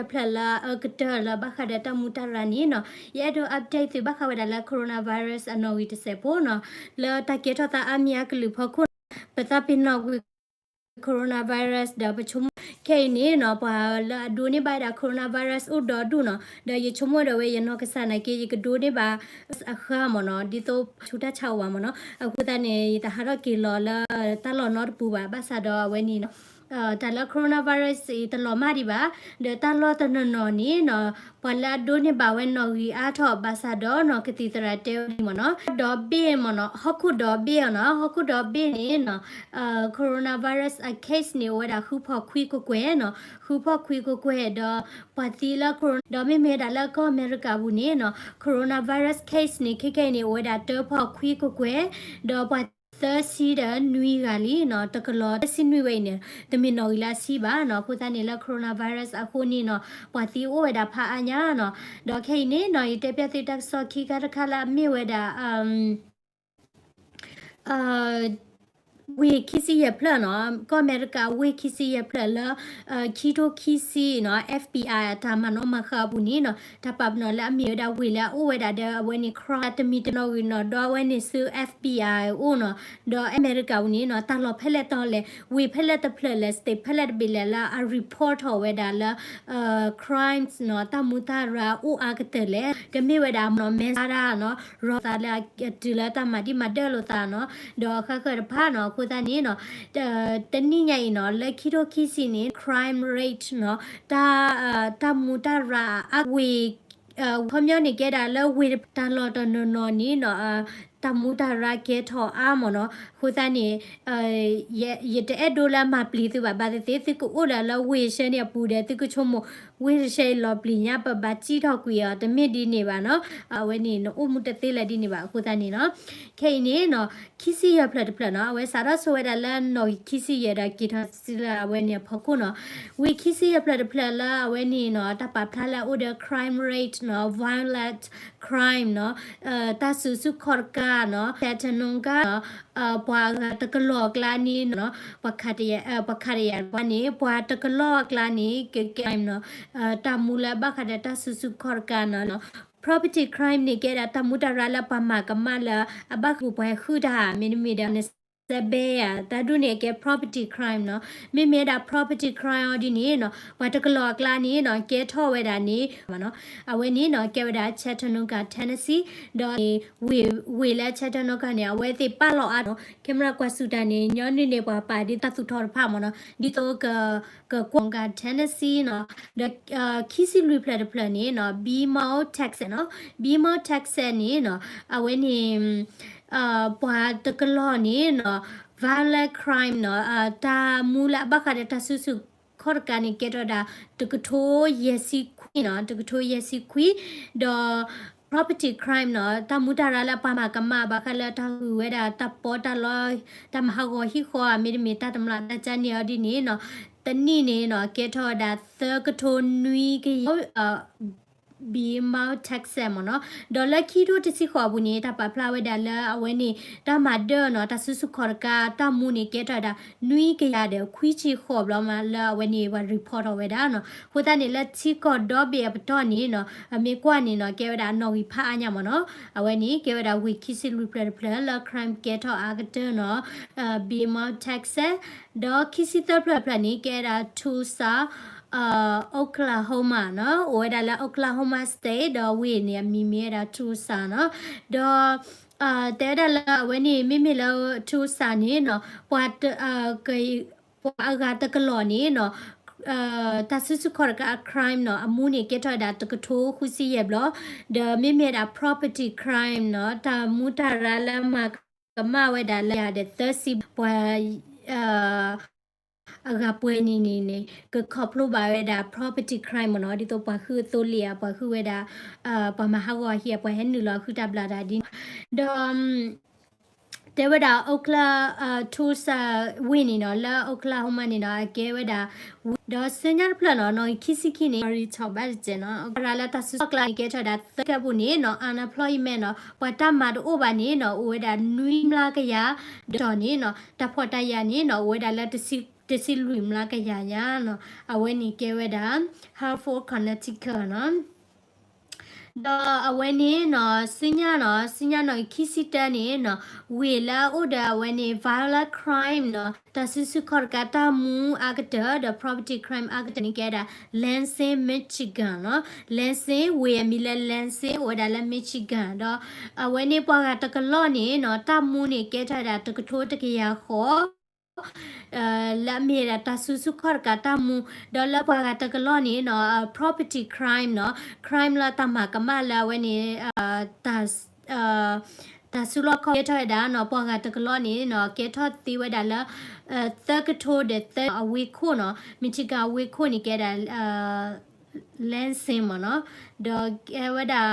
တဖျၢၣ်လၢအအၢကတၢၢ်လၢဘၣ်ဃးဒီးတၢ်မူတၢ်ရၢ်န့ၣ်နီၤ, ယအဲၣ်ဒိး update သုဘၣ်ဃးဝဲဒၣ်လၢ coronavirus အနီၣ်ဂံၢ်တစဲးဖိနီၤ, လၢတၢ်ကဲထီၣ်သးအါမံၤအကလုာ်ဖီခိၣ်နီၤ, ပသးပ့ၤနီၣ်ကွံာ် coronavirus ဒီးပဆိကမိၣ်ခဲအံၤန့ၣ်နီၤ, ပှၤလၢအဒိးန့ၢ်ဘၣ်ဝဲဒၣ် coronavirus အိၣ်ဒီဒူၣ်နီၤ, ဒီးယဆိကမိၣ်ဒီးဝဲယနီၢ်ကစၢ်နာ်က့ ယကဒိးန့ၢ်ဘၣ် အဃၢမ့ၢ်နီၤ, ဒ်သိးဆူတၢ်ဆါအိၣ်ဘၣ်မ့ၢ်နီၤ, အဃိသတးန့ၣ် ယတဟးထီၣ်က့ၤလီၤလၢတၢ်လီၢ်နီတပူၤဘၣ်, ဘၣ်ဆၣ်ဒီးအဝဲန့ၣ်နီၤ တၢ်လၢ coronavirus အံၤတလီၤမၢ်ဒံးဘၣ်, ဒီးတၢ်လီၢ်တနီၤနီၤန့ၣ်နီၤ, ပှၤလၢအဒိးန့ၢ်ဘၣ်ဝဲနီၣ်ဂံၢ်အါထီၣ်ဘၣ်ဆၣ်ဒီးနီၤ, ကသံၣ်သရၣ်တဲဝဲဒ်မ့ၢ်နီၤ, ဒီဘ့ၣ်မ့ၢ်နီၤ, ဟီၣ်ခိၣ်ဒီဘ့ၣ်အီၤနီၤ, ဟီၣ်ခိၣ်ဒီဘ့ၣ်န့ၣ်နီၤ, coronavirus အ case န့ၣ် အိၣ်ဝဲဒၣ်ဃုဖီၣ်ခွံကကွဲၢ်နီၤ, ဃုဖီၣ်ခွံကကွဲၢ်ဒီး ပှၤသံလၢ corona ဒီးမ့မ့ၢ်ဒၣ်လၢကီၢ်အမဲရကၤပူၤန့ၣ်နီၤ, coronavirus case န့ၣ် ခဲခဲအံၤန့ၣ် အိၣ်ဝဲဒၣ်တၢဖီၣ်ခွံကကွဲၢ်, ဒီးပှၤသၢဆံဒီးနွံဂၤလံနီၤ, တကလီၤသၢဆံနွံဝဲအံၤန့ၣ် တမ့ၢ်နီၣ်ဂံၢ်လၢအဆံဘၣ်နီၤ, အဃိသတးန့ၣ်လၢ coronavirus အဃိန့ၣ်နီၤ, ပှၤသံအိၣ်ဝဲဒၣ်ဖးအါညါနီၤ, ဒီးခဲအံၤန့ၣ်နီၤ, ယတဲပျီသုတၢ်ကစီၣ်ခံခါတခါလၢအမ့ၢ်ဝဲဒၣ် ဝ့ၢ်ခံဆံယဲၢ်ဖျၢၣ်နီၤ, ကီၢ်အမဲရကၤဝ့ၢ်ခံဆံယဲၢ်ဖျၢၣ်လၢ ခံထိခံဆံနီၤ, FBI အတၢ်မၤနီၣ်မၤဃၢအပူၤန့ၣ်နီၤ, တၢ်ပာ်ပနီၣ်လၢအမ့ၢ်ဝဲဒၣ်ဝ့ၢ်လၢအအိၣ်ဝဲဒၣ်ဒီးအဝဲန့ၣ် crime တမံၤတနီၤဂ့ၤနီၤ, ဒီးအဝဲန့ၣ်ဆူ FBI အိၣ်နီၤ, ဒီးအမဲရကၤပူၤန့ၣ်နီၤ, တၢ်လီၢ်ဖဲလဲၣ်တီလဲၣ်, ဝ့ၢ်ဖဲလဲၣ်တဖျၢၣ်လဲၣ်, state ဖဲလဲၣ်တဘ့ၣ်လဲၣ်လၢအ report ထီၣ်ဝဲဒၣ်လၢ crimes နီၤ, တၢ်မူတၢ်ရၢအိၣ်အါကတၢၢ်လဲၣ်, ကမ့ၢ်ဝဲဒၣ်နီၤ မဲာ်ဆါတၢ်နီၤ, ရီသးလၢအတုၤလၢတၢ်မၤဒံးမၤဒၢၣ်လိာ်သးနီၤ, ဒီးဃၣ်ဃၢၤတဖၣ်နီၤ, အဃိသတးန့ၣ်နီၤ, တနံၣ်ညါအံၤနီၤ, လၢခံထိခံဆံန့ၣ် crime rate နီၤ, တၢ် တၢ်မူတၢ်ရၢအါဝ့ၢ် ခီပညီန့ၣ်ကဲဒၣ်လၢဝ့ၢ် တၢ်လီၢ်တနီၤနီၤန့ၣ်နီၤ, တၢ်မူတၢ်ရၢကဲထီၣ်အါမ့ၢ်နီၤ, အဃိသတးန့ၣ် ယတအဲၣ်ဒိးလၢမၤပျံၤသုဘၣ်, ဘၣ်သ့ၣ်သ့ၣ် သုကအိၣ်ဒီးလၢဝ့ၢ်ဆၢန့ၣ်အပူၤဒီး သုကဆိကမိၣ် ဝ့ၢ်တဆၢအံၤလီၤပျံၤညါ ပဘၣ်စံၣ်ထီၣ်ကွံာ်အီၤ, တမ့ၢ်ဒ်န့ၣ်ဘၣ်နီၤ, အဝဲန့ၣ် နအိၣ်မူတသ့လၢဒ်န့ၣ်ဘၣ်, အဃိသတးန့ၣ်နီၤ, ခဲအံၤန့ၣ်နီၤ, ခံဆံယဲၢ်ဖျၢၣ်တဖျၢၣ်နီၤ, အဝဲစးထီၣ်ဆိဝဲဒၣ်လၢနီၣ်ဂံၢ်ခံဆံယဲၢ်ဒီးက့ၤထီၣ်ဆူလၢအဝဲန့ၣ်အဖီခိၣ်နီၤ, ဝ့ၢ်ခံဆံယဲၢ်ဖျၢၣ်တဖျၢၣ်လၢအဝဲန့ၣ်နီၤ, တၢ်ပာ်ဖျါလၢအအိၣ်ဒီး crime rate နီၤ, violent crime နီၤ, တၢ်စုဆူၣ်ခီၣ်တကးနီၤ, Chattanooga နီၤ, ပှၤအဂၤတကလီၢ်အကျါန့ၣ်နီၤ, ပှၤခးတယၤ ပှၤခးတယၤပှၤန့ၣ် ပှၤတကလီၢ်အကျါန့ၣ် ကကဲ crime နီၤ, တၢ်မူလၢအဘၣ်ဃးဒီးတၢ်စုဆူၣ်ခီၣ်တကးနီၤ, property crime န့ၣ် ကဲဒၣ်တၢ်မူတၢ်ရၢလၢပှၤမၤကမၣ်လၢအဘၣ်ဃုာ်ပှၤဟဲဃုတၢ်ဧါ, မ့တမ့ၢ်ဒီး နစဲဘဲဧါ, တၢ်ဒ်န့ၣ်ကဲ property crime နီၤ, မ့မ့ၢ်ဝဲဒၣ် property crime အီၤဒ်န့ၣ်နီၤ, ပှၤတကလီၢ်အကျါန့ၣ်နီၤ, ကဲထီၣ်ဝဲဒၣ်န့ၣ် မ့ၢ်နီၤ, အဝဲန့ၣ်နီၤ ကဲဝဲဒၣ် Chattanooga Tennessee ဒီး ဝ့ၢ်လၢ Chattanooga န့ၣ် အဝဲသ့ၣ်ပာ်လီၤအါနီၤ, camera ကွၢ်စူၣ်တၢ်န့ၣ် ညီနုၢ်န့ၣ် ပှၤပာ်ဒ်တၢ်သူၣ်ထီၣ်တဖၣ်မ့ၢ်နီၤ, ဒ်သိးက ကကွၢ် Chattanooga Tennessee နီၤ, ဒီး ခံဆံလွံၢ်ဖျၢၣ်တဖျၢၣ်န့ၣ်နီၤ, Beaumont Texas နီၤ, Beaumont Texas န့ၣ်နီၤ, အဝဲန့ၣ် ပှၤတကလီၢ်န့ၣ်နီၤ, violent crime နီၤ, တၢ်မူလၢအဘၣ်ဃးဒီးတၢ်စုဆူၣ်ခီၣ်တကးန့ၣ် ကဲထီၣ်ဝဲဒၣ် တကထိယဲၢ်ဆံခွံနီၤ, တကထိယဲၢ်ဆံခွံ, ဒီး property crime နီၤ, တၢ်မူတၢ်ရၢလၢပှၤမၤကမၣ်ဘၣ်ဃးလၢတၢ်ဂုာ်ဝဲဒၣ်တၢ်ပီးတၢ်လီ, တၢ်မၤဟးဂီၤဟံၣ်ဃီဧါ, မ့တမ့ၢ်တၢ်တမျၢ်တၢ်ကၠါန့ၣ်အီၤဒ်န့ၣ်နီၤ, တနံၣ်န့ၣ်နီၤ ကဲထီၣ်ဝဲဒၣ်သၢကထိနွံကယၤ Beaumont Texas မ့ၢ်နီၤ, ဒီးလၢခံထိတဆံဃိးအပူၤန့ၣ် တၢ်ပာ်ဖျါဝဲဒၣ်လၢအဝဲန့ၣ် တၢ်မၤဒၢနီၤ, တၢ်စုဆူၣ်ခီၣ်တကး တၢ်မူန့ၣ် ကဲထီၣ်ဝဲဒၣ် နွံကယၤဒီးခွံဆံဃိးဘျီမး လၢအဝဲန့ၣ် ပှၤ report ထီၣ်ဝဲဒၣ်နီၤ. အဃိသတးန့ၣ် လၢထံကီၢ်ဒီဘ့ၣ်အပတီၢ်န့ၣ်နီၤ, အမ့ၢ်ကွၢ်န့ၣ်နီၤ ကဲဝဲဒၣ်အနီၣ်ဂံၢ်ဖးအါညါမ့ၢ်နီၤ. အဝဲန့ၣ် ကဲဝဲဒၣ်ဝ့ၢ်ခံဆံလွံၢ်ဖျၢၣ်တဖျၢၣ်လၢ crime ကဲထီၣ်အါကတၢၢ်နီၤ, Beaumont Texas, ဒီးခံဆံသၢဖျၢၣ်တဖျၢၣ်န့ၣ် ကဲဝဲဒၣ် Tulsa, Oklahoma နီၤ, အိၣ်ဝဲဒၣ်လၢ Oklahoma State ဒီးဝ့ၢ်န့ၣ် အမံၤမ့ၢ်ဝဲဒၣ် Tulsa နီၤ. ဒီး တဲဝဲဒၣ်လၢအဝဲန့ၣ် မ့မ့ၢ်လၢ Tulsa န့ၣ်နီၤ, ပှၤ ပှၤအဂၤတကလီၢ်န့ၣ်နီၤ, တၢ်စုဆူၣ်ခီၣ်တကးအ crime နီၤ, အမူန့ၣ် ကဲထီၣ်ဝဲဒၣ်တကထိဃုဆံယဲၢ်ဘျီ, ဒီးမ့မ့ၢ်ဝဲဒၣ် property crime နီၤ, တၢ်မူတၢ်ရၢလၢမၤကမၣ်ဝဲဒၣ်လၢယၤဒီးသၢဆံ, ပှၤ အဂၤပှဲၤန့ၣ်န့ၣ်န့ၣ် ကခီဖျိဘၣ်ဝဲဒၣ် property crime မ့ၢ်နီၤ, ဒ်သိးပှၤဟုၣ်အသိလ့ၣ်ဧါ, ပှၤဟုၣ်ဝဲဒၣ် ပှၤမၤဟးဂီၤအဟံၣ်ဧါ, ပှၤဟဲနုာ်လီၤဟုၣ်တၢ်ဘျးတၢ်ဒ်န့ၣ်, ဒီး တဲဝဲဒၣ် Oklahoma, Tulsa ဝ့ၢ်န့ၣ်နီၤ, လၢ Oklahoma န့ၣ်နီၤ, အကဲဝဲဒၣ် ဒီးဆူညါတဖျၢၣ်နီၤ, နီၣ်ဂံၢ်ခံဆံခံန့ၣ် ပှၤ report ဘၣ်တစဲးနီၤ, အရၤလၢတၢ်စုဆူၣ်ခီၣ်တကးန့ၣ် ကဲထီၣ်ဝဲဒၣ်သၢကဲးပူၤန့ၣ်နီၤ, unemployment နီၤ, ပှၤတၢ်မၤတအိၣ်ဘၣ်န့ၣ်နီၤ, အိၣ်ဝဲဒၣ်နွံမျးကယၤ, ဒီးန့ၣ်နီၤ, တၢ်ဖှီၣ်တၢ်ယာ်န့ၣ်နီၤ, အိၣ်ဝဲဒၣ်လၢတဆံ တဆံလွံၢ်မျးကယၤညါနီၤ, အဝဲန့ၣ်ကဲဝဲဒၣ် Hartford Connecticut နီၤ. ဒီးအဝဲန့ၣ်နီၤ ဆူညါနီၤ ဆူညါနီၤ ခံဆံတၢန့ၣ်နီၤ ဝ့ၢ်လၢအအိၣ်ဒီးအဝဲန့ၣ် violent crime နီၤ တၢ်စုဆူၣ်ခီၣ်တကးတၢ်မူအါကတၢၢ် ဒီး property crime အါကတၢၢ်န့ၣ်ကဲဒၣ် Lansing Michigan နီၤ. Lansing ဝ့ၢ်အမံၤလၢ Lansing အိၣ်ဝဲဒၣ်လၢ Michigan ဒီး အဝဲန့ၣ်ပှၤဂၤတကလီၢ်န့ၣ်နီၤ တၢ်မူန့ၣ်ကဲထီၣ်ဝဲဒၣ်တကထိတကယၤဃီ လၢအမ့ၢ်ဝဲဒၣ်တၢ်စုဆူၣ်ခီၣ်တကးတၢ်မူ, ဒီးလၢပှၤဂၤတကလီၢ်န့ၣ်နီၤ property crime နီၤ crime လၢတၢ်မၤကမၣ်လၢအဝဲန့ၣ် တၢ်စုလီၢ်ခီၣ်ကဲထီၣ်ဝဲဒၣ်နီၤ ပှၤဂၤတကလီၢ်န့ၣ်နီၤ ကဲထီၣ်သ့ဝဲဒၣ်လၢ သၢကထိဒီးသၢ အဝ့ၢ်ခိၣ်နီၤ Michigan အဝ့ၢ်ခိၣ်န့ၣ်ကဲဒၣ် Lansing မ့ၢ်နီၤ, ဒီးကဲဝဲဒၣ်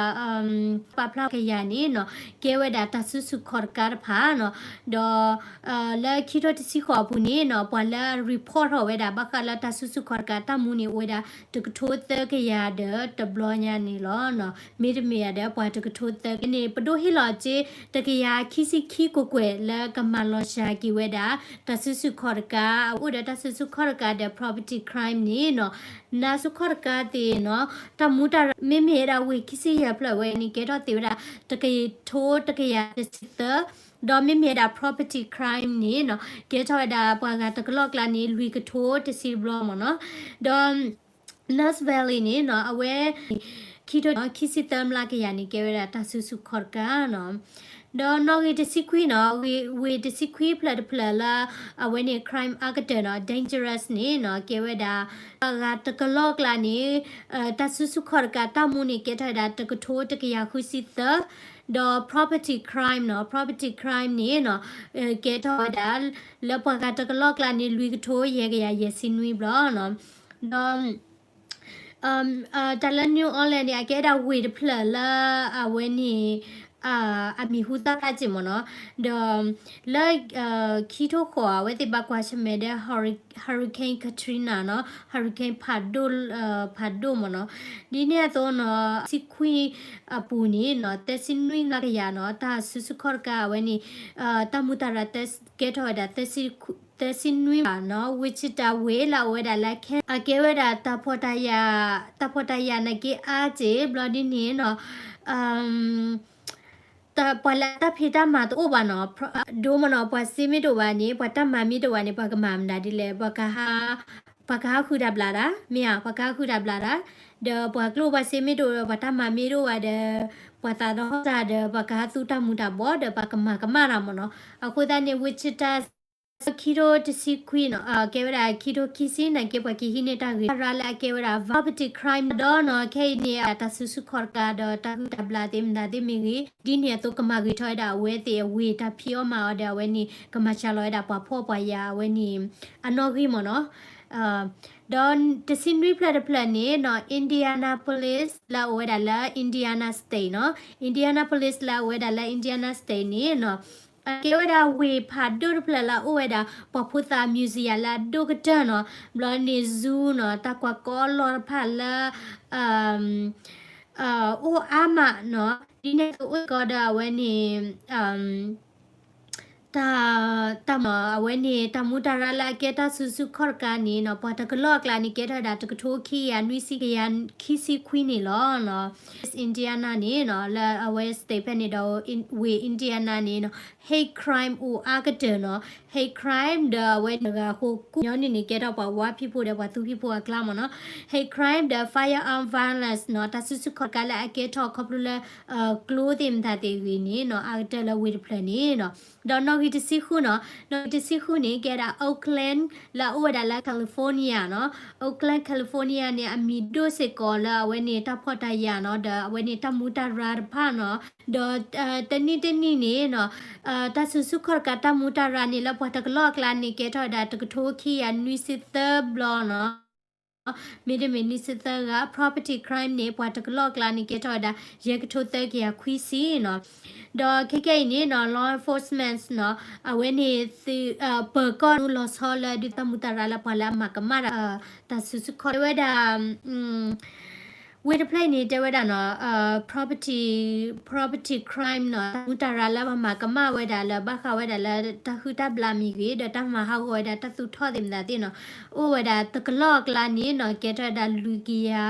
ပာ်ဖျါကယၤန့ၣ်နီၤ ကဲဝဲဒၣ်တၢ်စုဆူၣ်ခီၣ်တကးတဖၣ်နီၤ, ဒီး လၢခံထိတဆံဃိးအပူၤန့ၣ်နီၤ ပှၤလၢ report ထီၣ်ဝဲဒၣ် ဘၣ်ဃးလၢတၢ်စုဆူၣ်ခီၣ်တကးတၢ်မူန့ၣ် အိၣ်ဝဲဒၣ်တကထိသၢကယၤဒီးတဘျီညါန့ၣ်လီၤ. မ့တမ့ၢ်ဒီးပှၤတကထိသၢကန့ၣ် ပဒိၣ်ဟ့ၣ်လီၤစ့ တကယၤခံဆံခံကွဲၢ်ကွဲၢ်လၢကမၤလီၤစှၤက့ၤဝဲဒၣ် တၢ်စုဆူၣ်ခီၣ်တကး အအိၣ်ဒီးတၢ်စုဆူၣ်ခီၣ်တကးဒီး property crime န့ၣ်နီၤ နါစုခီၣ်တကးသ့ၣ်နီၤ တၢ်မူတၢ်ရၢ မ့မ့ၢ်ဝဲဒၣ်ဝ့ၢ်ခံဆံယဲၢ်ဖျၢၣ်ဝဲန့ၣ် ကဲထီၣ်သ့ဝဲဒၣ် တကထိတကယၤတဆံသၢ, ဒီးမ့မ့ၢ်ဝဲဒၣ် property crime န့ၣ်နီၤ ကဲထီၣ်ဝဲဒၣ်ပှၤဂၤတကလီၢ်ကျါန့ၣ် လွံၢ်ကထိတဆံတဘျီမ့ၢ်နီၤ, ဒီး Nurse Valley န့ၣ်နီၤ အဝဲ ခံထိခံဆံသၢမျးကယၤန့ၣ် ကဲဝဲဒၣ်တၢ်စုဆူၣ်ခီၣ်တကးနီၤ. ဒီးနီၣ်ဂံၢ်တဆံခွံနီၤ ဝ့ၢ်တဆံခွံဖျၢၣ်တဖျၢၣ်လၢ အဝဲန့ၣ် crime အါကတၢၢ်နီၤ dangerous န့ၣ်နီၤ ကဲဝဲဒၣ် ပှၤဂၤတကလီၢ်ကျါန့ၣ် တၢ်စုဆူၣ်ခီၣ်တကးတၢ်မူန့ၣ် ကဲထီၣ်ဝဲဒၣ်တကထိတကယၤဃုဆံသၢ, ဒီး property crime နီၤ property crime န့ၣ်နီၤ ကဲထီၣ်ဝဲဒၣ် လၢပှၤဂၤတကလီၢ်ကျါန့ၣ် လွံၢ်ကထိယဲၢ်ကယၤယဲၢ်ဆံနွံဘျီနီၤ, ဒီး တၢ်လၢ New Orleans န့ၣ် အကဲဒၣ်ဝ့ၢ်တဖျၢၣ်လၢ အဝဲန့ၣ် အမံၤဟူသၣ်ဖျါစ့ၢ်မ့ၢ်နီၤ, ဒီး လၢ ခံထိဃိး အဝဲသ့ၣ်ဘၣ်ကွၢ်ဆၢၣ်မဲာ်ဒီး Hurricane Katrina နီၤ Hurricane ဖးဒိၣ် ဖးဒိၣ်မ့ၢ်နီၤ, ဒ်န့ၣ်အသိးနီၤ ဆံခွံအပူၤန့ၣ်နီၤ သၢဆံနွံမျးကယၤနီၤ တၢ်စုဆူၣ်ခီၣ်တကးအဝဲန့ၣ် တၢ်မူတၢ်ရၢ ကဲထီၣ်ဝဲဒၣ် သၢဆံနွံဘၣ်နီၤ Wichita ဝ့ၢ်လၢအအိၣ်ဝဲဒၣ်လၢ Kansas အကဲဝဲဒၣ်တၢ်ဖှီၣ်တၢ်ယာ် တၢ်ဖှီၣ်တၢ်ယာ်နာ်က့အါစ့ၢ် ဘျီဒ်န့ၣ်နီၤ ပှၤလၢတၢ်ဖံးတၢ်မၤတအိၣ်ဘၣ်နီၤ, ဒိမ့ၢ်နီၤ ပှၤစ့မ့ၢ်တအိၣ်ဘၣ်န့ၣ် ပှၤတၢ်မၤမ့ၢ်တအိၣ်ဘၣ်န့ၣ် ပှၤကမၤမနုၤဒ်လဲၣ် ပှၤကဟးဃုတၢ်ဘျးတၢ် မ့ၢ်ဧါ ပှၤကဟးဃုတၢ်ဘျးတၢ်, ဒီးပှၤကျိၣ်ပှၤစ့မ့ၢ်တအိၣ်ဒီး ပှၤတၢ်မၤမ့ၢ်တအိၣ်ဘၣ်ဒီး ပှၤသးဒီဟီၣ်တၢ်ဒီး ပှၤကဟးသူတၢ်မူၤတၢ်ဘှီးဒီး ပှၤကမၤကမၣ်တၢ်မ့ၢ်နီၤ, အဃိသတးန့ၣ် Wichita ခံထိတဆံခွံနီၤ ကဲဝဲဒၣ်ခံထိခံဆံနာ်က့ ပှၤကဟံးန့ၢ်တၢ်ဂ့ၤ ရၤလၢအကဲဝဲဒၣ် property crime ဒီးနီၤ ခဲအံၤန့ၣ် တၢ်စုဆူၣ်ခီၣ်တကးဒီး တၢ်ဟုၣ်တၢ်ဘျးသ့ၣ်မတၤသ့ၣ်မ့ၢ်ဂ့ၤ ဒ်န့ၣ်အသိးကမၤဂ့ၤထီၣ်ဝဲဒၣ်အဝဲသ့ၣ်အဝ့ၢ်တၢ်ဖံးအီၣ်မၤအီၣ်ဒီး အဝဲန့ၣ် ကမၤစှၤလီၤဝဲဒၣ်ပှၤဖှီၣ်ပှၤယာ်အဝဲန့ၣ် အနီၣ်ဂံၢ်မ့ၢ်နီၤ, ဒီးတဆံနွံဖျၢၣ်တဖျၢၣ်န့ၣ်နီၤ Indianapolis လၢအအိၣ်ဝဲဒၣ်လၢ Indiana State နီၤ, Indianapolis လၢအအိၣ်ဝဲဒၣ်လၢ Indiana State န့ၣ်နီၤ အကဲဝဲဒၣ်ဝ့ၢ်ဖးဒိၣ်တဖျၢၣ်လၢအအိၣ်ဝဲဒၣ် ပှၤဖိသၣ် museum လၢအဒိၣ်ကတၢၢ်နီၤ, ဘျီန့ၣ် zoo နီၤ တၢ်ကွၢ်ကီလီၢ်တဖၣ်လၢ အိၣ်အါမးနီၤ, ဒ်န့ၣ်အသိးအိၣ်စ့ၢ်ကီးဒီးအဝဲန့ၣ် တၢ် တၢ်မ့ၢ်နီၤ အဝဲန့ၣ် တၢ်မူတၢ်ရၢလၢအကဲတၢ်စုဆူၣ်ခီၣ်တကးန့ၣ်နီၤ ပှၤတကလီၢ်အကျါန့ၣ် ကဲထီၣ်ဝဲဒၣ်တကထိခံကယၤနွံဆံကယၤခံဆံခွံန့ၣ်လီၤ. Indiana န့ၣ်နီၤ လၢအဝဲ state ဖဲန့ၣ်ဒီး ဝ့ၢ် Indiana န့ၣ်နီၤ hate crime အိၣ်အါကတၢၢ်နီၤ, hate crime ဒီးအဝဲတဂၤအဃိ ကူၣ်ညီနုၢ်န့ၣ် ကဲထီၣ်ပှၤဝါဖံးဖိဒီးပှၤသူဖံးဖိအကျါမ့ၢ်နီၤ, hate crime ဒီး firearm violence နီၤ တၢ်စုဆူၣ်ခီၣ်တကးလၢအကဲထီၣ်ခီဖျိလၢ ကျိသ့ၣ်မတၤသ့ၣ်ဂ့ၤန့ၣ်နီၤ အါကတၢၢ်လၢဝ့ၢ်တဖျၢၣ်န့ၣ်နီၤ, ဒီးနီၣ်ဂံၢ်တဆံဃုနီၤ, နီၣ်ဂံၢ်တဆံဃုန့ၣ် ကဲဒၣ် Oakland လၢအအိၣ်ဝဲဒၣ်လၢ California နီၤ, Oakland California န့ၣ် အမံၤဒိၣ်စ့ၢ်ကီးလၢအဝဲန့ၣ် တၢ်ဖှီၣ်တၢ်ယာ်နီၤ ဒီးအဝဲန့ၣ်တၢ်မူတၢ်ရၢတဖၣ်နီၤ, ဒီးတနံၣ်တနံၣ်န့ၣ်နီၤ တၢ်စုဆူၣ်ခီၣ်တကးတၢ်မူတၢ်ရၢန့ၣ် လၢပှၤတကလီၢ်အကျါန့ၣ် ကဲထီၣ်ဝဲဒၣ်တကထိခံကယၤနွံဆံသၢဘျီနီၤ မ့တမ့ၢ်နွံဆံသၢဂၤ, property crime န့ၣ် ပှၤတကလီၢ်အကျါန့ၣ် ကဲထီၣ်ဝဲဒၣ် ယဲၢ်ကထိသၢကယၤခွံဆံနီၤ, ဒီးခဲကနံၣ်အံၤန့ၣ်နီၤ law enforcement နီၤ အဝဲန့ၣ် ပၢၤကီၢ်နူလီၤဆီလၢဒုးတၢ်မူတၢ်ရၢလၢပှၤလၢအမၤကမၣ်တၢ် တၢ်စုဆူၣ်ခီၣ်ဝဲဒၣ် ဝ့ၢ်တဖျၢၣ်အံၤန့ၣ် တဲဝဲဒၣ်နီၤ property, property crime နီၤ, တၢ်မူတၢ်ရၢ်လၢပှၤမၤကမၣ်ဝဲဒၣ်လၢဘၣ်ဃးဝဲဒၣ်လၢတၢ်ဟုၣ်တၢ်ဘျၣ်မ့ၢ်ဂ့ၤ ဒီးတၢ်မၤဟးဂီၤဝဲဒၣ်တၢ်သူၣ်ထီၣ်သ့ၣ်မတၤသ့ၣ်နီၤ, အိၣ်ဝဲဒၣ်တကလီၢ်အကျါန့ၣ်နီၤ ကဲထီၣ်ဝဲဒၣ်လွံၢ်ကယၤ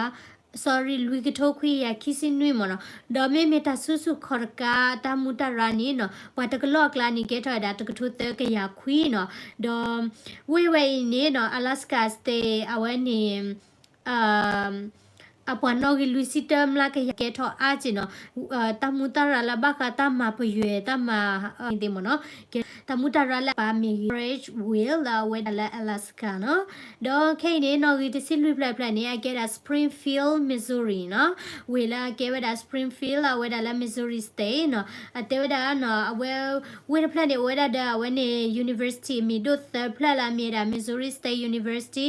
sorry လွံၢ်ကထိခွံကယၤခံဆံနွံမ့ၢ်နီၤ, ဒီးမ့မ့ၢ်တၢ်စုဆူၣ်ခီၣ်တကး တၢ်မူတၢ်ရၢ်န့ၣ်နီၤ ပှၤတကလီၢ်အကျါန့ၣ် ကဲထီၣ်ဝဲဒၣ်တကထိသၢကယၤခွံနီၤ, ဒီး ဝ့ၢ်ဝဲအံၤန့ၣ်နီၤ Alaska State အဝဲန့ၣ် အပှၤနီၣ်ဂံၢ်လွံၢ်ဆံတၢမျးကယၤကဲထီၣ်အါက့နီၤ, တၢ်မူတၢ်ရၢ်လၢဘၣ်ဃးတၢ်မၤပယွဲ တၢ်မၤသ့ၣ်မ့ၢ်နီၤ, တၢ်မူတၢ်ရၢ်လၢအပာ်မ့ၢ်ဂ့ၤ Forest Wheel လၢအဝဲဒၣ်လၢ Alaska နီၤ, ဒီးခဲအံၤန့ၣ် နီၣ်ဂံၢ်တဆံလွံၢ်ဖျၢၣ်ဖျၢၣ်န့ၣ် အကဲဒၣ် Springfield Missouri နီၤ, ဝ့ၢ်လၢအကဲဝဲဒၣ် Springfield အဝဲဒၣ်လၢ Missouri State နီၤ, အတဲဝဲဒၣ်နီၤ အဝဲ ဝ့ၢ်တဖျၢၣ်န့ၣ် အိၣ်ဝဲဒၣ်ဒီးအဝဲန့ၣ် university အမံၤဒိၣ်သၢဖျၢၣ်လၢအမ့ၢ်ဝဲဒၣ် Missouri State University,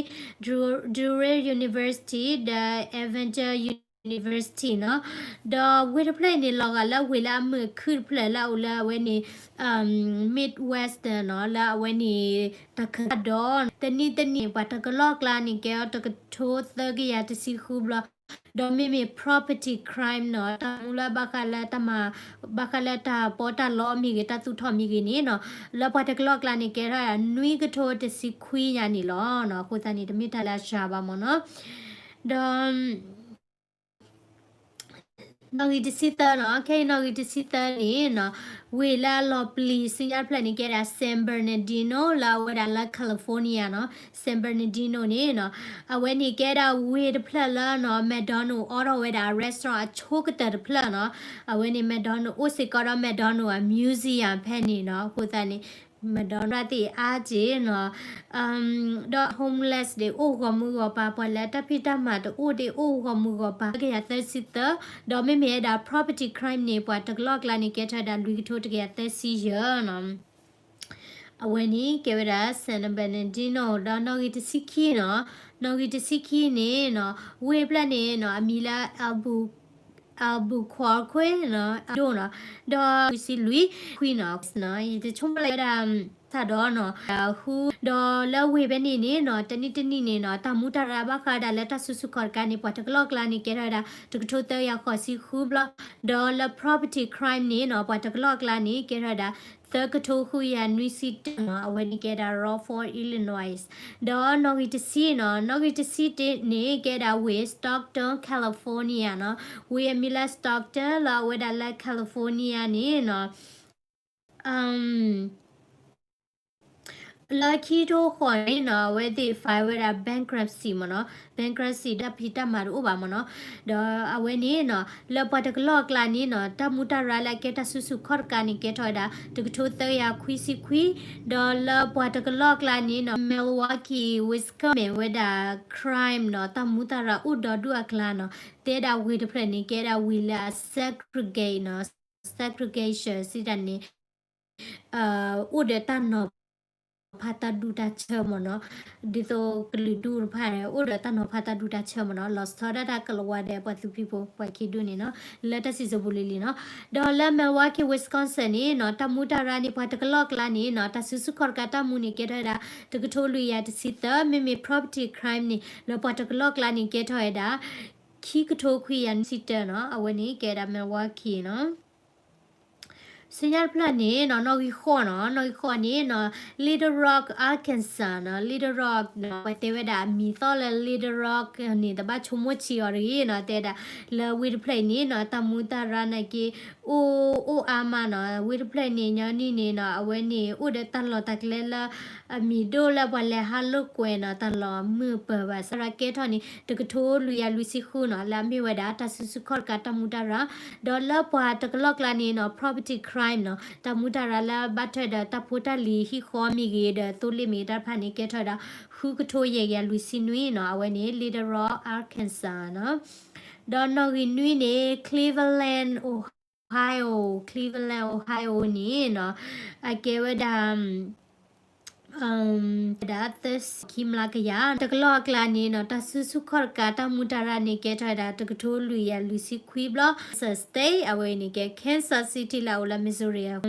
Drury University ဒီး Avenger University နီၤ, ဒီးဝ့ၢ်တဖျၢၣ်အံၤန့ၣ် လီၤဂာ်လၢဝ့ၢ်လၢအမုာ်အခုၣ်တဖျၢၣ်လၢအအိၣ်လၢအဝဲန့ၣ် Midwestern နီၤ, လၢအဝဲန့ၣ် တၢ်ခးဒီး တနံၣ်တနံၣ် ပှၤတကလီၢ်အကျါန့ၣ် ကဲအီၤတကထိသၢကယၤတဆံဃုဘျီ, ဒီးမ့မ့ၢ် property crime နီၤ, တၢ်မူလၢဘၣ်ဃးလၢတၢ်မၤ ဘၣ်ဃးလၢတၢ်ပီးတၢ်လီမ့ၢ်ဂ့ၤ တၢ်သူၣ်ထီၣ်မ့ၢ်ဂ့ၤန့ၣ်နီၤ, လၢပှၤတကလီၢ်အကျါန့ၣ် ကဲထီၣ်နွံကထိတဆံခွံညါန့ၣ်လီၤနီၤ, အဃိသတးန့ၣ် တမ့ၢ်တၢ်လၢအစှၤဘၣ်မ့ၢ်နီၤ, ဒီး နီၣ်ဂံၢ်တဆံသၢနီၤ, ခဲအံၤနီၣ်ဂံၢ်တဆံသၢန့ၣ်နီၤ, ဝ့ၢ်လၢအလီၤပျံၤဆူညါတဖျၢၣ်န့ၣ် ကဲဒၣ် San Bernardino လၢအဝဲဒၣ်လၢ California နီၤ, San Bernardino န့ၣ်နီၤ, အဝဲန့ၣ်ကဲဒၣ်ဝ့ၢ်တဖျၢၣ်လၢနီၤ McDonald အိးထီၣ်ဝဲဒၣ် restaurant အဆိကတၢၢ်တဖျၢၣ်နီၤ, အဝဲန့ၣ် McDonald အိၣ်စ့ၢ်ကီးဒီး McDonald အ museum ဖဲန့ၣ်နီၤ, အဃိသတးန့ၣ် McDonald သ့ၣ်အါက့နီၤ ဒီး homeless ဒၣ်အိၣ်ဂီၢ်မုၢ်ဂီၢ်ပၤ, ပှၤလၢတၢ်ဖံးတၢ်မၤတအိၣ်ဒၣ်အိၣ်ဂီၢ်မုၢ်ဂီၢ်ပၤ ကယၤသၢဆံသၢ, ဒီးမ့မ့ၢ်ဝဲဒၣ် property crime န့ၣ် ပှၤတကလီၢ်အကျါန့ၣ် ကဲထီၣ်ဝဲဒၣ်လွံၢ်ကထိတကယၤသၢဆံယဲၢ်နီၤ, အဝဲန့ၣ်ကဲဝဲဒၣ် San Bernardino ဒီးနီၣ်ဂံၢ်တဆံခံနီၤ, နီၣ်ဂံၢ်တဆံခံန့ၣ်နီၤ, ဝ့ၢ်တဖျၢၣ်န့ၣ်နီၤ အမံၤလၢ Albu Albuquerque နီၤ, ဒိၣ်နီၤ, ဒီးလွံၢ်ဆံလွံၢ်ခွံနီၤ, ယတဆိကမိၣ်လၢဝဲဒၣ် သးဒီးနီၤ ဃု, ဒီးလၢဝ့ၢ်ဖဲန့ၣ်န့ၣ်နီၤ တနံၣ်တနံၣ်န့ၣ်နီၤ တၢ်မူတၢ်ရၢ်ဘၣ်ဃးဒၣ်လၢတၢ်စုဆူၣ်ခီၣ်တကးန့ၣ် ပှၤတကလီၢ်အကျါန့ၣ် ကဲထီၣ်ဝဲဒၣ် တကထိသၢကယၤဃိးဆံဃုဘျီ, ဒီးလၢ property crime န့ၣ်နီၤ ပှၤတကလီၢ်အကျါန့ၣ် ကဲထီၣ်ဝဲဒၣ် သၢကထိဃုကယၤနွံဆံတၢနီၤ, အဝဲန့ၣ်ကဲဒၣ် Rockford, Illinois, ဒီးနီၣ်ဂံၢ်တဆံနီၤ, နီၣ်ဂံၢ်တဆံတၢန့ၣ် ကဲဒၣ်ဝ့ၢ် Stockton, California နီၤ, ဝ့ၢ်အမံၤလၢ Stockton လၢအဝဲဒၣ်လၢ California န့ၣ်နီၤ, လၢခံထိဃိးန့ၣ်နီၤ အဝဲသ့ၣ် file ဝဲဒၣ် bankruptcy မ့ၢ်နီၤ, bankruptcy တၢ်ဖံးတၢ်မၤတအိၣ်ဘၣ်မ့ၢ်နီၤ, ဒီးအဝဲန့ၣ်နီၤ လၢပှၤတကလီၢ်အကျါန့ၣ်နီၤ တၢ်မူတၢ်ရၢ်လၢအကဲတၢ်စုဆူၣ်ခီၣ်တကးန့ၣ် ကဲထီၣ်ဝဲဒၣ် တကထိသၢကယၤခွံဆံခွံ, ဒီးလၢပှၤတကလီၢ်အကျါန့ၣ်နီၤ Milwaukee, Wisconsin မ့ၢ်ဝဲဒၣ် crime နီၤ တၢ်မူတၢ်ရၢ်အိၣ်ဒီဒူၣ်အကျါနီၤ, တဲဒၣ်ဝ့ၢ်တဖျၢၣ်န့ၣ် ကဲဒၣ်ဝ့ၢ်လၢအ segregate နီၤ, segregation စံးတၢ်န့ၣ် အိၣ်ဒီးတၢ်နီၤဖးတၢ်ဒူတၢ်ဆၢမ့ၢ်နီၤ, ဒ်သိးကလုာ်ဒူၣ်တဖၣ်န့ၣ် အိၣ်ဒီးတၢ်နီၤဖးတၢ်ဒူတၢ်ဆၢမ့ၢ်နီၤ, လီၤဆီဒၣ်တၢ်ကလၤဝါဒီးပှၤသူဖံဖိ ပှၤခံဒူၣ်န့ၣ်နီၤ, လၢတၢ်စံၣ်စိၤပူၤလံၤလံၤနီၤ, ဒီးလၢ Milwaukee, Wisconsin န့ၣ်နီၤ တၢ်မူတၢ်ရၢ်န့ၣ် ပှၤတကလီၢ်အကျါန့ၣ်နီၤ တၢ်စုဆူၣ်ခီၣ်တကးတၢ်မူန့ၣ် ကဲထီၣ်ဝဲဒၣ် တကထိလွံၢ်ကယၤတဆံသၢ, မ့မ့ၢ် property crime န့ၣ် လၢပှၤတကလီၢ်အကျါန့ၣ် ကဲထီၣ်ဝဲဒၣ် ခံကထိခွံကယၤနွံဆံတၢနီၤ, အဝဲန့ၣ်ကဲဒၣ် Milwaukee နီၤ. ဆူညါတဖျၢၣ်န့ၣ်နီၤ နီၣ်ဂံၢ်ဃိးနီၤ, နီၣ်ဂံၢ်ဃိးန့ၣ်နီၤ Little Rock, Arkansas နီၤ, Little Rock နီၤ ပှၤတဲဝဲဒၣ်အမံၤသီၣ်လၢ Little Rock န့ၣ် တဘၣ်ဆိကမိၣ်ဆံးအီၤတဂ့ၤနီၤ, တဲဒၣ် လၢဝ့ၢ်တဖျၢၣ်အံၤန့ၣ်နီၤ တၢ်မူတၢ်ရၢ်နာ်က့ အိၣ် အိၣ်အါမးနီၤ, ဝ့ၢ်တဖျၢၣ်အံၤန့ၣ် ညီနုၢ်န့ၣ်နီၤ အဝဲန့ၣ် အိၣ်ဒီးတၢ်လီၢ်တၢ်ကျဲလၢ အမံၤဒိၣ်လၢပှၤလဲၤဟးလိာ်ကွဲနီၤ တၢ်လီၢ်မုာ်ပၢၤဘၣ်ဆၣ် ကဲထီၣ်န့ၣ် တကထိလွံၢ်ကယၤလွံၢ်ဆံဃုနီၤ လၢအမ့ၢ်ဝဲဒၣ် တၢ်စုဆူၣ်ခီၣ်တကးတၢ်မူတၢ်ရၢ်, ဒီးလၢပှၤတကလီၢ်ကျါန့ၣ်နီၤ property crime နီၤ တၢ်မူတၢ်ရၢ်လၢဘၣ်ထွဲဒီးတၢ်ဖိတၢ်လံၤဟံၣ်ဃီမ့ၢ်ဂ့ၤ ဒီးသိလ့ၣ်မ့ၢ်ဂ့ၤတၢ်တဖၣ်န့ၣ် ကဲထီၣ်ဝဲဒၣ် ဃုကထိယဲၢ်ကယၤလွံၢ်ဆံနွံနီၤ အဝဲန့ၣ် Little Rock, Arkansas နီၤ, ဒီးနီၣ်ဂံၢ်နွံန့ၣ် Cleveland, Ohio, Cleveland, Ohio န့ၣ်နီၤ အကဲဝဲဒၣ် ဒၣ်သၢဆံခံမျးကယၤ တကလီၢ်အကျါန့ၣ်နီၤ တၢ်စုဆူၣ်ခီၣ်တကးတၢ်မူတၢ်ရၢ်န့ၣ် ကဲထီၣ်ဝဲဒၣ် တကထိလွံၢ်ကယၤလွံၢ်ဆံခွံဘျီ, Kansas State အဝဲန့ၣ်ကဲ Kansas City လၢအအိၣ်လၢ Missouri အ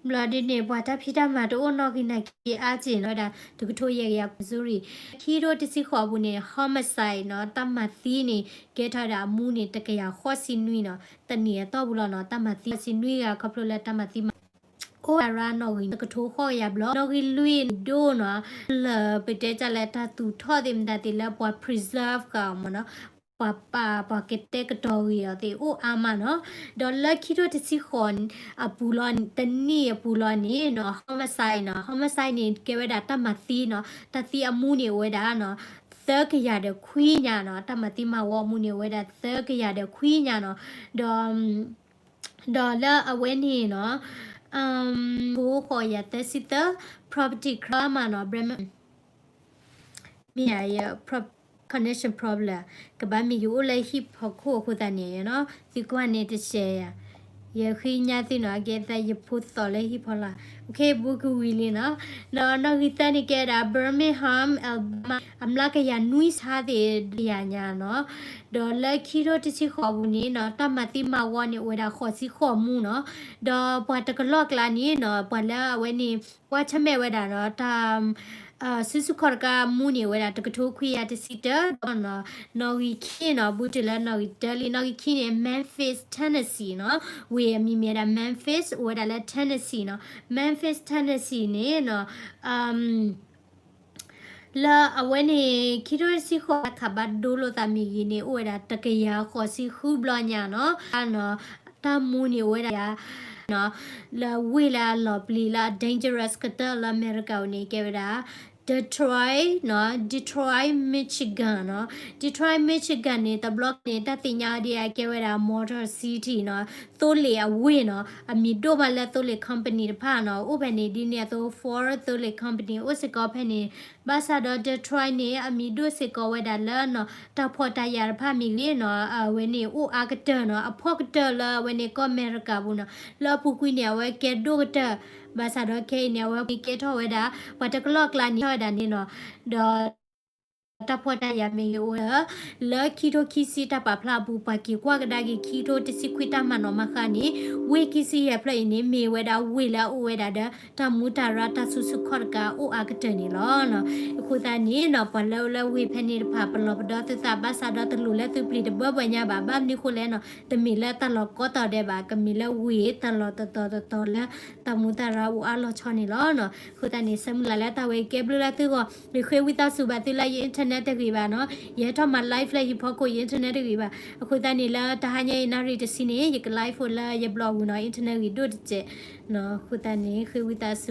ဘျီဒ်န့ၣ် ပှၤတၢ်ဖံးတၢ်မၤတအိၣ်နီၣ်ဂံၢ်နာ်က့အါက့ၤနီၤ ဝဲဒၣ်တကထိယဲၢ်ကယၤ Missouri ခံကထိတဆံဃိးအပူၤန့ၣ် homicide နီၤ တၢ်မၤသံန့ၣ် ကဲထီၣ်ဝဲဒၣ်အမူန့ၣ် တကယၤဃိးဆံနွံနီၤ တနံၣ်အတီၢ်ပူၤလီၤနီၤ တၢ်မၤသံဃိးဆံနွံဂၤ ခီဖျိလၢတၢ်မၤသံမၤ အိၣ်ဝဲဒၣ်နီၣ်ဂံၢ် တကထိဃိးကယၤဘျီ နီၣ်ဂံၢ်လွံၢ်ဒိၣ်နီၤ လၢပတဲတၢ်လၢတၢ်သူၣ်ထီၣ်သ့ၣ်မတၤသ့ၣ်လၢပှၤ preserve ဃာ်အီၤမ့ၢ်နီၤ ပှၤပာ် ပှၤကတဲာ်ကတီၤဂ့ၤအီၤသ့ၣ်အိၣ်အါမးနီၤ ဒီးလၢခံထိတဆံဃိးအပူၤလီၤ တနံၣ်အပူၤလီၤန့ၣ်နီၤ homicide နီၤ homicide န့ၣ် ကဲဝဲဒၣ်တၢ်မၤသံနီၤ တၢ်သံအမူန့ၣ်အိၣ်ဝဲဒၣ်နီၤ သၢကယၤဒီးခွံညါနီၤ တၢ်မၤသံမၤဝီအမူန့ၣ်အိၣ်ဝဲဒၣ် သၢကယၤဒီးခွံညါနီၤ ဒီး ဒီးလၢအဝဲန့ၣ်နီၤ တကထိဃိးကယၤသၢဆံသၢ property crime မးနီၤ မ့ၢ်ယ connection problem ကဘၣ်မ့ၢ်ယအိၣ်လၢဟံၣ်ဖီခိၣ်အဃိသတးန့ၣ်နီၤ သုကွၢ်န့ၣ်တစဲးယၤ ယဃ့ညါသုနီၤ အကဲသးယဖိသီၣ်လၢဟံၣ်ဖီလာ် okay ဘူးကဝံၤလံနီၤ ဒီးနီၣ်ဂံၢ်သၢန့ၣ်ကဲဒၣ် Birmingham Alabama အမျးကယၤနွံဆါသ့ၣ်တကယၤညါနီၤ ဒီးလၢခံထိတဆံဃိးပူၤန့ၣ်နီၤ တၢ်မၤသံမၤဝီန့ၣ်အိၣ်ဝဲဒၣ်ဃိးဆံဃိးမူနီၤ ဒီးပှၤတကလီၢ်ကျါန့ၣ်နီၤ ပှၤလၢအဝဲန့ၣ် ကွၢ်ဆၢၣ်မဲာ်ဝဲဒၣ်နီၤ တၢ် စုဆူၣ်ခီၣ်တကးမူန့ၣ်အိၣ်ဝဲဒၣ်တကထိခွံကယၤတဆံတၢ ဒီးနီၣ်ဂံၢ်ခံနီၤ ဘူးတုၤလၢနီၣ်ဂံၢ်တၢလံ နီၣ်ဂံၢ်ခံန့ၣ် Memphis Tennessee နီၤ ဝ့ၢ်အမံၤမ့ၢ်ဝဲဒၣ် Memphis အိၣ်ဝဲဒၣ်လၢ Tennessee နီၤ Memphis Tennessee န့ၣ်နီၤ လၢအဝဲန့ၣ် ခံထိတဆံဃိး ခးဘၣ်ဒိလိာ်သးမ့ၢ်ဂ့ၤန့ၣ် အိၣ်ဝဲဒၣ်တကယၤဃိးဆံဃုဘျီညါနီၤ တၢ်မူန့ၣ်အိၣ်ဝဲဒၣ် လၢဝ့ၢ်လၢအလီၤပျံၤလၢအ dangerous ကတၢၢ်လၢအမဲရကၤအံၤန့ၣ် ကဲဝဲဒၣ် Detroit နီၤ Detroit Michigan နီၤ Detroit Michigan န့ၣ် တဘျီန့ၣ် တၢ်သ့ၣ်ညါဒ်အကဲဝဲဒၣ် Motor City နီၤ သိလ့ၣ်အဝ့ၢ်နီၤ အမံၤဒိၣ်မးလၢသိလ့ၣ် company တဖၣ်နီၤ အိၣ်ဖဲန့ၣ် ဒ်န့ၣ်အသိး Ford သိလ့ၣ် company အိၣ်စ့ၢ်ကီးဖဲန့ၣ် ဘၣ်ဆၣ်ဒီး Detroit န့ၣ် အမံၤဒိၣ်စ့ၢ်ကီးဝဲဒၣ်လၢနီၤ တၢ်ဖှီၣ်တၢ်ယာ်တဖၣ်မ့ၢ်ဂ့ၤနီၤ အဝဲန့ၣ်အိၣ်အါကတၢၢ်နီၤ အဖှီၣ်ကတၢၢ်လၢအဝဲန့ၣ်ကီၢ်အမဲရကၤပူၤနီၤ လၢအပူၤကွံာ်န့ၣ် အဝဲကဲဒိၣ်ကတၢၢ် ဘၣ်ဆၣ်ဒီးခဲအံၤန့ၣ် အဝဲကဲထီၣ်ဝဲဒၣ် ပှၤတကလီၢ်ကျါန့ၣ်ထီၣ်ဝဲဒၣ်န့ၣ်နီၤ ဒီး တၢ်ဖှီၣ်တၢ်ယာ်မ့ၢ်ဂ့ၤအိၣ်လၢ လၢခံထိခံဆံတၢ်ပာ်ဖျါအပူၤ ပှၤက့ၤကွၢ်ကဒါက့ၤခံထိတဆံခွံတၢ်မၤနီၣ်မၤဃါန့ၣ် ဝ့ၢ်ခံဆံယဲၢ်ဖျၢၣ်အံၤန့ၣ် မ့ၢ်ဝဲဒၣ်ဝ့ၢ်လၢအအိၣ်ဝဲဒၣ်ဒီး တၢ်မူတၢ်ရၢတၢ်စုဆူၣ်ခီၣ်တကးအိၣ်အါကတၢၢ်န့ၣ်လီၤ. အဃိသတးန့ၣ်နီၤ ပှၤလၢအိၣ်လၢဝ့ၢ်ဖဲန့ၣ်တဖၣ် ပလီၤပဒီသုသးဘၣ်ဆၣ်ဒီးတလိၣ်လၢသုပျံၤတဘၢဘၢညါဘၣ် ဘၣ်မနုၤဃိလဲၣ်နီၤ တမ့ၢ်လၢတၢ်လီၢ်ကီတီၤဒဲးဘၣ် ကမ့ၢ်လၢဝ့ၢ်တၢ်လီၢ်တတီၤတတီၤလၢ တၢ်မူတၢ်ရၢအိၣ်အါလီၤဆီန့ၣ်လီၤ. အဃိသတးန့ၣ် ဆၢမုၢ်လၢ်လၢတၢ်ဝဲကဲဘျုးလၢသုဂီၢ် ယဃ့ဝံသးစူၤဘၣ်သုလၢယ internet တဂ့ၤဘၣ်နီၤ ယဟဲထီၣ်မၤ live လၢဟံၣ်ဖီခိၣ် ယ internet တဂ့ၤဘၣ် အဃိသတးန့ၣ်လၢတဟါညါအံၤနၣ်ရံၣ်တဆံန့ၣ် ယက live အိၣ်လၢယ blog ပူၤနီၤ internet ဂ့ၤဒိၣ်တစဲး အဃိသတးန့ၣ် ဃ့ဝံသးစူၤ